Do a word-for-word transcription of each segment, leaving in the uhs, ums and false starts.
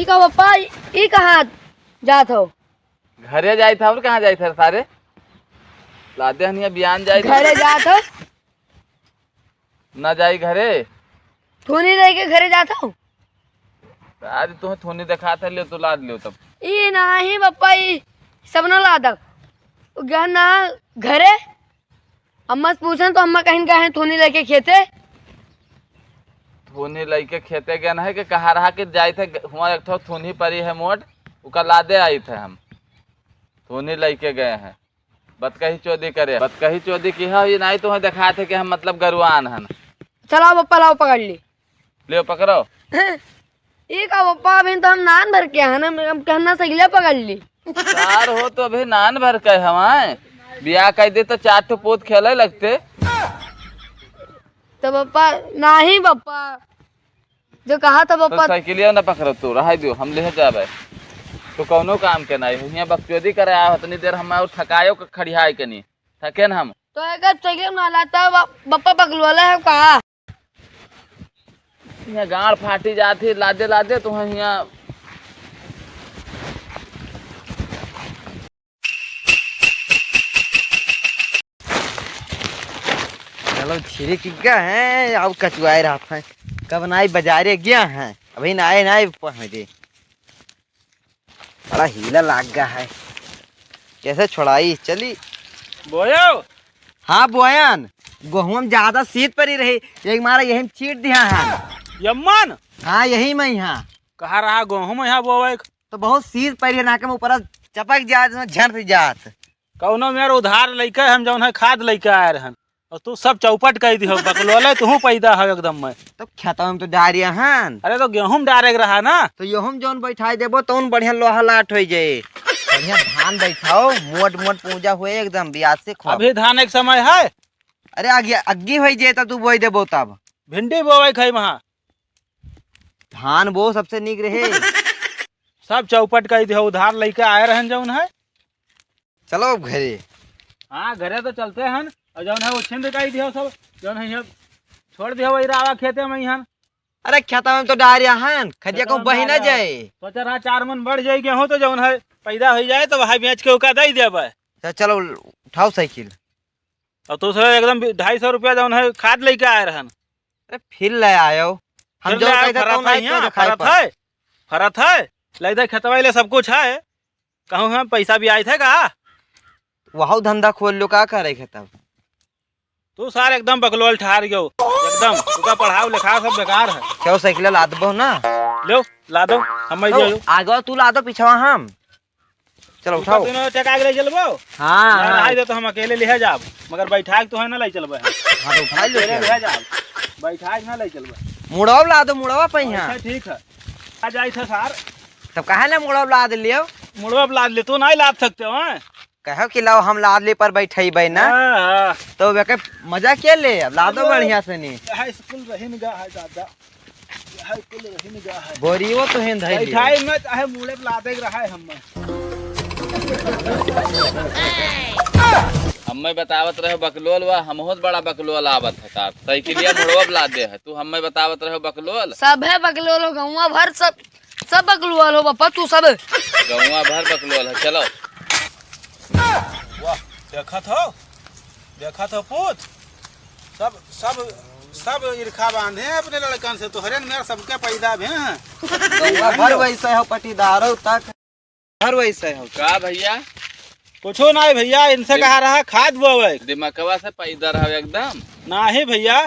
का पप्पा, ई कहाँ जात हो? घरे जाइत है, और कहाँ जाइत है सारे? लादे हनिया बियान जाइत है। घरे जात हो? ना जाई घरे। थूनी लेके घरे जात हो? आज तुम्हें थूनी देखात है, ले तो लाद लियो तब। ई नाही पप्पा, ई सब ना लादब। उ गया ना घरे, अम्मा से पूछन तो अम्मा कहिन गए हैं थूनी लेके खेते। थूनी लेके खेते गए हैं कि कहा रहा कि जाइत है, हुआं एक ठो थूनी परी है मोट, उका लादे आइत है हम। थूनी लेके गए हैं। बतकही चोदी करे, बतकही चोदी की है, ये नाही तुम्हें देखात है कि हम मतलब गरुआन हन। चलाओ पप्पा, लाओ पकड़ ली। ले पकड़ो। ई का पप्पा, अभी तो हम नान भर के है ना, हम कहना सही ले पकड़ ली। यार हो तो अभी नान भर के हवाए, बियाह कर दे तो चार ठो पूत खेले लगते। तो पप्पा, नाही पप्पा, जो कहा था तो पप्पा। साइकिलिया ना पकड़ो तू, रहाई दियो, हम ले जाबे। तो कौनो काम के नाही, हियां बकचोदी करे आ, उतनी देर हम और थकायो के खड़ियाए के नी, थके न हम। तो एक साइकिल ना लाता, बप्पा बकलवाला है कहा। हियां गाड़ फाटी जात ही, लादे लादे तो हियां। चलो छिड़क गया है, अब कचुआए रहत है। कब नाई बजारे गया है, अभी नाई, नाई पहुँचे। बड़ा हीला लाग गया है, कैसे छोड़ाई? चली। बोयो। हाँ बोयन, गोहुम ज्यादा सीत परी रही, एक मारा यही में चीट दिया है। यम्मन? हाँ, यही में यहाँ। कहा रहा गोहुम यहाँ बोवे? तो बहुत सीत परी है, नाके में ऊपर चपक जात, झड़ जात। कौनो मेर उधार लइके हम जौन है खाद लइके आए रहन, और तू सब चौपट कइ दिहो, बकलोले तू पैदा हो एकदम में। तो खेतवा में तो डारिया हन। अरे तो गेहूं डारे के रहा ना। तो गेहूं जौन बैठाई देबो तौन बढ़िया लोहा लाट होइ जाए। बढ़िया धान बैठाओ, मोट मोट पूजा हुए एकदम बियाह से खाओ। अभी धान एक समय है। अरे आगे अग्गी होइ जाए तब तू बोई देबो तब। भिंडी बोवे खाई वहाँ। धान बो सबसे नीक रहे। सब चौपट कइ दिहो, उधार लइके आए रहन जौन है। चलो अब घरे। हाँ, घरे तो चलते हन। और जौन है वो छिंद कइ दिहो सब, जौन है ये छोड़ दिहो वही रावा खेते में ही हन। अरे खेतवा में तो डारिया हन, खदिया खेतवा कहूँ में बही ना डारिया। जाए। सोचा रहा चार मन बढ़ जाए गेहूँ तो जौन है पैदा होइ जाए तो वही बेच के ओका दइ देबे। तो चलो उठाओ साइकिल। और तू सब एकदम ढाई सौ रुपया जौन है खाद लइके आए रहन। अरे फिर ले आयो। हम फिर जो ले आयो, कहित है फरत तौन है, आई यहाँ, तो दिखाई फरत पड़। है, फरत है, ले दे खेतवा ले सब कुछ है। कहूँ हम पैसा भी आइत है का? वहू धंधा खोल लो, का करे खेतवा? तू सार एकदम बकलोल ठहर गयो, एकदम। तुका पढ़ाव लिखाव सब बेकार है। क्यों साइकिल लादबो ना? लो, लादो, हम तो दे। आगे तू लादो, पिछवा हम। चलो, उठाओ। दोनों टेका के ले चलबो? हाँ, ना, हाँ। रहाई दे तो हम अकेले लिहे जाब, मगर बैठा के तो है ना ले चलबे हम। हाँ, तो उठा लो अकेले फिर। लिहे जाब, बैठा के ना ले चलबे। मुड़वा लादो, मुड़वा पे यहाँ। अच्छा, ठीक है, आ जाई था सार। तब काहे ना मुड़वा लाद लियो? मुड़वा पे लाद ले, तू नहीं लाद सकते हो, हैं? कहो कि लाओ हम लाद ले पर बैठेबे ना। हाँ, हाँ। तो वे के मजा के ले, अब लादो अरे, बढ़िया से नहीं। हाई स्कूल रही न गा है दादा। बोरियो तो हेन धइले। बैठाई में चाहे मुड़े पे लादे के रहा है हमें। हमें बतावत रहे बकलोल वा, हम होत बड़ा बकलोल आवत है साथ। साइकिलिया मुड़वा पे लादे है। तू हमें बतावत रहे बकलोल। सब है बकलोल हो, गौवा भर सब, सब बकलोल हो बप्पा, तू सब। गौवा भर बकलोल है, चलो। वाह, देखत हो, देखत हो पूत, सब, सब, सब इरखा बांधे हैं अपने लड़कन से, तोहरे न मेर सबके पैदा भे हैं। गौवा भर वैसे हो, पटीदारो तक भर वैसे हो। का भैया? कुछो नाहीं भैया, इनसे दिम-, कहा रहा खाद बोवे। दिमकवा से पैदा रहो एकदम। नाहीं भैया,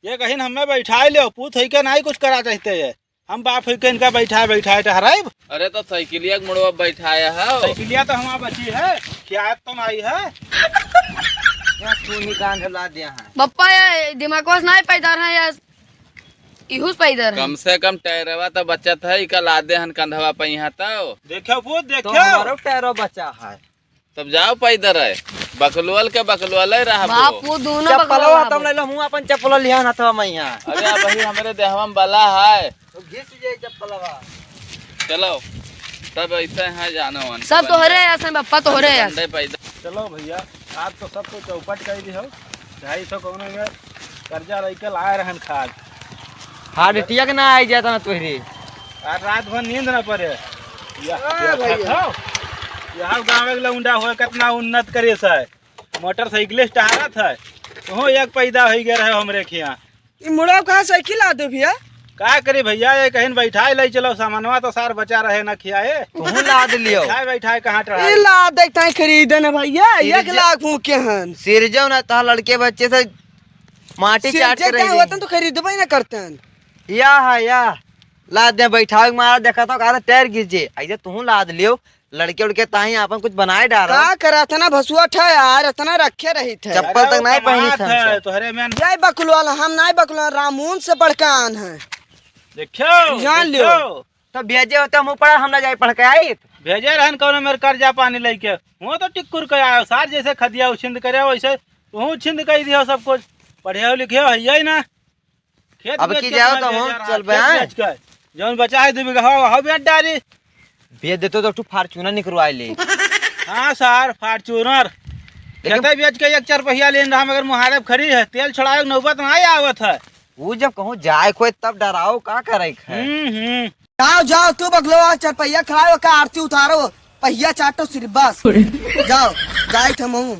ये कहीं हमें बैठाए ले, पूत है के नाहीं कुछ करा चाहते है। हम बाप है के इनका बैठाए, बैठाए टहराइब। अरे तो साइकिलिया के मुड़वा बैठाया है। साइकिलिया तो हमारा बची है, क्या तो नाहीं है। यार, तू ही कान ला दिया है। बप्पा, ये दिमागवा से नाहीं पैदा रहा यार, इहुस पैदा रहा। कम से कम टैरवा तो बचत है, इका लादे हन कंधवा पे यहाँ तो। देखो वो, देखो। तो हमारो टैरो बचा है। तब जाओ पैदल है, बकलोल के बकलोल है रहा बाप, वो। वो दोनों चप्पलवा बकलोल तब ले लो, मुँह अपन चप्पल लिया ना था मैं यहाँ। अरे अब वही हमरे देहवा में बला है। तो घिस जाए चप्पलवा। चलो, तब ऐसे हैं जानो वन सब तोहरे यार, सब बप्पा तोहरे यार। डंडे पैदल। चलो भैया, आज तो सब तो चौपट कर दी हो। ढाई सौ कौनो में कर्जा लेके लाए रहन खाद। हार्ट अटैक ना आई जाता ना तोहरे। आ रात भर नींद न पड़े। यह, हाँ यह भैया। देखो, यह गाँव के लौंडा हो, कितना उन्नत करे से। मोटरसाइकिल से टहरत है, तोहूँ एक पैदा हो गए रहे हमरे खिया। ई मुड़ाव कहाँ साइकिल ला दे भैया? का करी भैया, ये कहीं बैठाए ले चलो, सामानवा तो सार बचा रहे न खियाए। तोहूँ लाद लियो। बैठाए बैठाए कहाँ टहराए? ई लाद देखता है खरीदन है भैया, सिरजे-, एक लाख हूँ के हन। सिरजो ना तहा लड़के बच्चे से माटी चाट के सिरजे रह कहीं गई। होतन तो खरीदबे ना करतन। या है या, लाद दे बैठाए मारा देखा तो कहा था टैर गिर जे। ऐसे तोहूँ लाद लियो, लड़के उड़के ताही आपन कुछ बनाए डारो। का करा, इतना भसुआ ठा यार, इतना रखे रही थे। चप्पल अरे तक वो नहीं पहनी कमात था है, हमसे। तोहरे में यही बकलोल, हम नहीं बकलोल, रामून से बढ़ के आन है। देखो, जान लियो। देखो। तो भेजे होते हम ऊपर, हम ना जाए पढ़ के आई। भेजे रहन कौनो मेरे कर्जा पानी लेके, वो तो टिक्कुर के आयो, सार जैसे खदिया उछिंद करे, वैसे तू उछिंद कर दियो सब कुछ। पढ़े हो लिखे हो, है ही ना। खेत अब बेच की के जाओ तुम्हारे तो हम भेजा रहा, चल खेत बे, हाँ? बेच के। जौन बचा है दू बीघा, हो, हो बेच डारी। बेच देतो तो तू Fortuner निकरवाए ले। हाँ सर, Fortuner। लेकिन खेते बेच के एक चरपहिया लेन रहा, मगर मुहारे खड़ी है, तेल छोड़ावे के नौबत ना आवत है। वो जब कहूँ जाए कोई तब डराओ, का करे के है? हम्म, हम्म। जाओ, जाओ, तू बगलो, आ चरपहिया खड़ाओ, का आरती उतारो, पहिया चाटो सिर्फ बस। जाओ, जाए थे मऊ।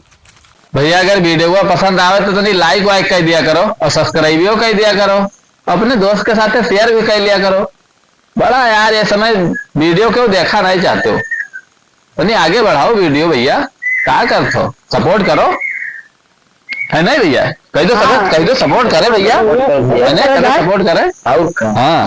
भैया, अगर वीडियो पसंद आवे तो तनी like वाइक कर दिया करो और subscribe भी कर दिया करो। अपने दोस्त के साथ share भी कर लिया करो। बड़ा यार, ये समय वीडियो क्यों देखा नहीं चाहते हो? तनी आगे बढ़ाओ वीडियो भैया, का करते हो? Support करो, है नहीं भैया? कह दो support, हाँ। कह दो support करे भैया, है नहीं? कह दो support करे। और का? हाँ।